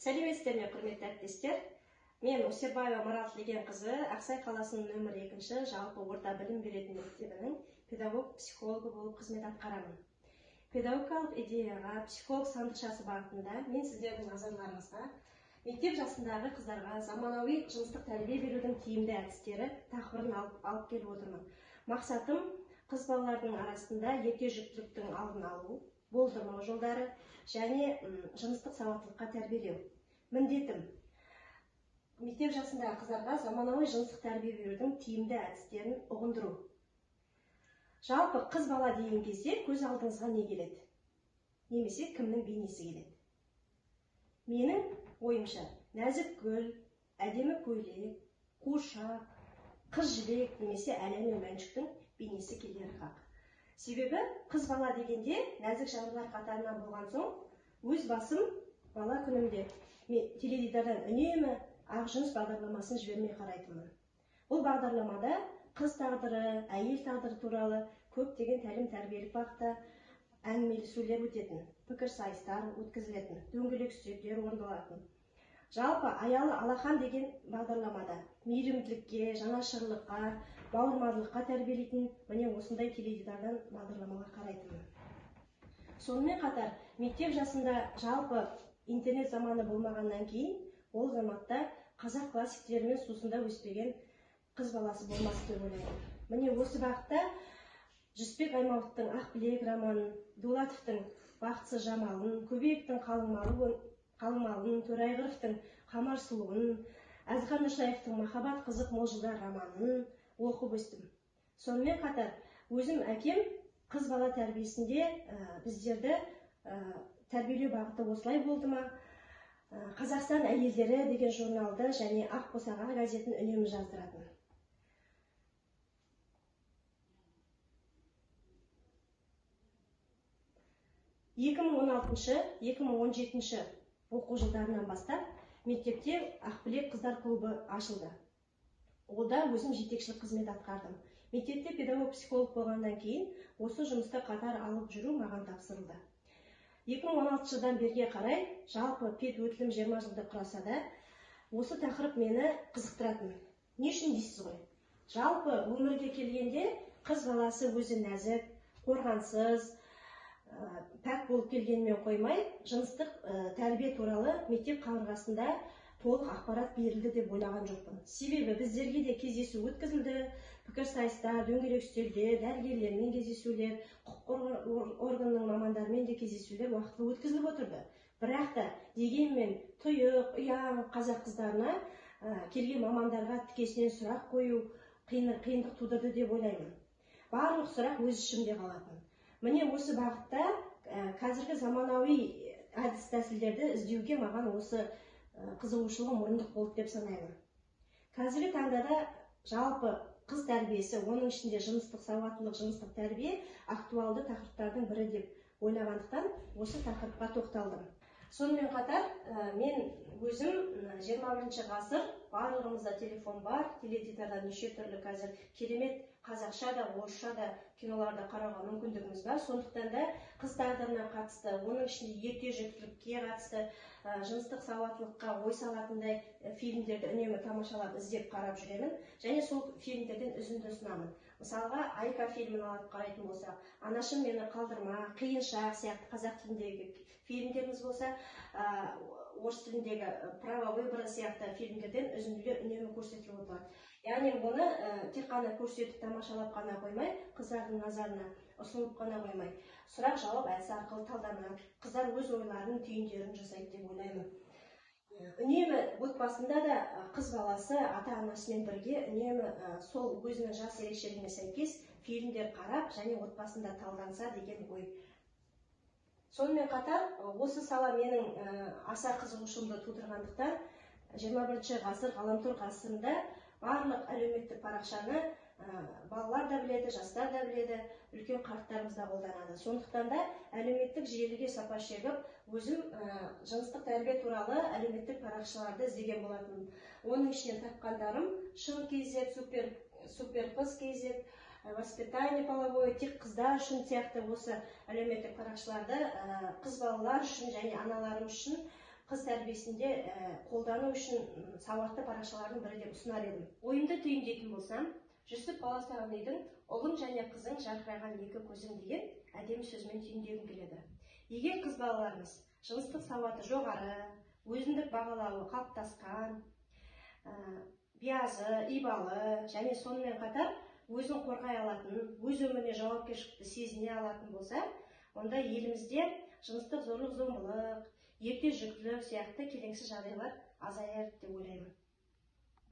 Сәлеметсіздер ме, құрметті әріптестер? Мен Өсербаева Марал Тілегенқызы, Ақсай қаласының нөмір 2 жалпы орта білім беретін мектебінің педагог-психологы болып қызмет атқарамын. Педагогикалық идеяға психолог сандықшасы бағытында мен сіздердің назарларыңызға мектеп жасындағы қыздарға заманауи жыныстық тәрбие берудің тиімді әдістері тақырыбын алып келіп отырмын. Мақсатым қыз балалардың арасында ерте жүктіліктің алдын алу, болдырмау жолдары және жыныстық сауаттылыққа тәрбиелеу. Міндетім мектеп жасындағы қыздарға заманауи жыныстық тәрбие берудің тиімді әдістерін ұғындыру. Жалпы қыз бала деген кезде көз алдыңызға не келеді? Немесе кімнің бейнесі келеді? Менің ойымша, нәзік гүл, әдемі көйлек, қуыршақ, қыз жібек немесе Әлия мен Мәншүктің бейнесі келері хақ. Себебі қыз бала дегенде нәзік жандылар қатарынан болған соң, өз басым бала күнімде мен теледидардан үнемі Ақ жүніс бағдарламасын жібермей қарайтынмын. Бұл бағдарламада қыз тағдыры, әйел тағдыры туралы көптеген тәлім-тәрбиелік бағытта әңгімелесулер өтетін, пікірсайыстар өткізілетін, дөңгелек үстелдер орындалатын. Жалпы Аялы алақан деген бағдарламада мейірімділікке, жанашырлыққа, бауырмалдыққа тәрбиелейтін міне осындай теледидардан бағдарламалар қарайтынмын. Сонымен қатар мектеп жасында жалпы интернет заманы болмағаннан кейін ол заматта қазақ классиктерімен сусында өспеген қыз баласы болмас деп ойлаймын. Міне осы бағытта Жүсіпбек Аймауытовтың Ақбілек романын, Дулатовтың Бақытсыз Жамалын, Көбеевтің Қалыңмалын, Торайғыровтың Қамар сұлуын, Әзілхан Нұршаевтың Махаббат қызық мол жылдар романын оқып өстім. Сонымен қатар өзім әкем қыз бала тәрбиесінде біздерді тәрбиелеу бағыты осылай болды ма? Қазақстан әйелдері деген журналды және Ақ босаға газетін үнемі жаздыратын. Екі мың он алтыншы, екі мың он жетінші оқу жылдарынан бастап мектепте Ақбілек қыздар клубы ашылды. Онда өзім жетекшілік қызмет атқардым. Мектепте педагог-психолог болғаннан кейін осы жұмысты қатар алып жүру маған тапсырылды. 2016 жылдан берге қарай жалпы пед өтілім 20 жылды құраса да, осы тақырып мені қызықтыратын. Не үшін дейсіз ғой? Жалпы өмірге келгенде қыз баласы өзі нәзік, қорғансыз, пәк болып келгенімен қоймай, жыныстық тәрбие туралы мектеп қабырғасында толық ақпарат берілді деп ойлаған жоқпын. Себебі біздерге де кездесу өткізілді, пікірсайыстар, дөңгелек үстелде, дәрігерлермен кездесулер, құқық органының мамандарымен де кездесулер уақытылы өткізіліп отырды. Бірақ та дегенмен тұйық, ұяң қазақ қыздарына келген мамандарға тікесінен сұрақ қою қиындық тудырды деп ойлаймын. Барлық сұрақ өз ішімде қалатын. Міне осы бағытта қазіргі заманауи әдіс тәсілдерді іздеуге маған осы қызығушылығым орындық болды деп санаймын. Қазіргі таңда да жалпы қыз тәрбиесі, оның ішінде жыныстық сауаттылық, жыныстық тәрбие актуалды тақырыптардың бірі деп ойлағандықтан осы тақырыпқа тоқталдым. Сонымен қатар мен өзім 21 ғасыр, барлығымызда телефон бар, теледидарда неше түрлі қазір керемет қазақша да, орысша да киноларды қарауға мүмкіндігіміз бар. Сондықтан да қыз тағдырына қатысты, оның ішінде ерте жүктілікке қатысты, жыныстық сауаттылыққа ой салатындай фильмдерді үнемі тамашалап іздеп қарап жүремін және сол фильмдерден үзінді ұсынамын. Мысалға, Айка фильмін алып қарайтын болсақ, Анашым мені қалдырма, Қиын шақ сияқты қазақ тіліндегі фильмдеріміз болса, орыс тіліндегі Право выбора сияқты фильмдерден үзінділер үнемі көрсетіліп отырады. Яғни оны тек қана көрсетіп тамашалап қана қоймай, қыздардың назарына ұсынылып қана қоймай, сұрақ жауап әдісі арқылы талданады. Қыздар өз ойларын, түйіндерін жасайды деп ойлаймын. Үнемі отбасында да қыз баласы ата-анасымен бірге үнемі сол өзінің жас ерекшелігіне сәйкес фильмдер қарап және отбасында талданса деген ой. Сонымен қатар осы сала менің аса қызығушылығымды тудырғандықтан 21 ғасыр ғаламтор ғасырында барлық әлеуметтік парақшаны балалар да біледі, жастар да біледі, үлкен қарттарымыз да қолданады. Сондықтан да әлеуметтік желіге сапа шегіп, өзім жыныстық тәрбие туралы әлеуметтік парақшаларды іздеген болатынмын. Оның ішінен тапқандарым Шын KZ, супер қыз KZ, воспитание половое, тек қыздар үшін сияқты осы әлеуметтік парақшаларды қыз балалар үшін және аналарым үшін Қыз тәрбиесінде қолдану үшін сауатты парақшалардың бірі деп ұсынар едім. Ойымды түйіндейтін болсам, Жүсіп Баласағұнидің «Ұлым және қызың – жарқыраған екі көзім» деген әдемі сөзімен түйіндегім келеді. Егер қыз балаларымыз жыныстық сауаты жоғары, өзіндік бағалауы қалыптасқан, биязы, ибалы және сонымен қатар өзін қорғай алатын, өз өміріне жауапкершілікті сезіне алатын болса, онда елімізде жыныстық зорлық зомбылық, ерте жүктілік сияқты келеңсіз жағдайлар азаяр деп ойлаймын.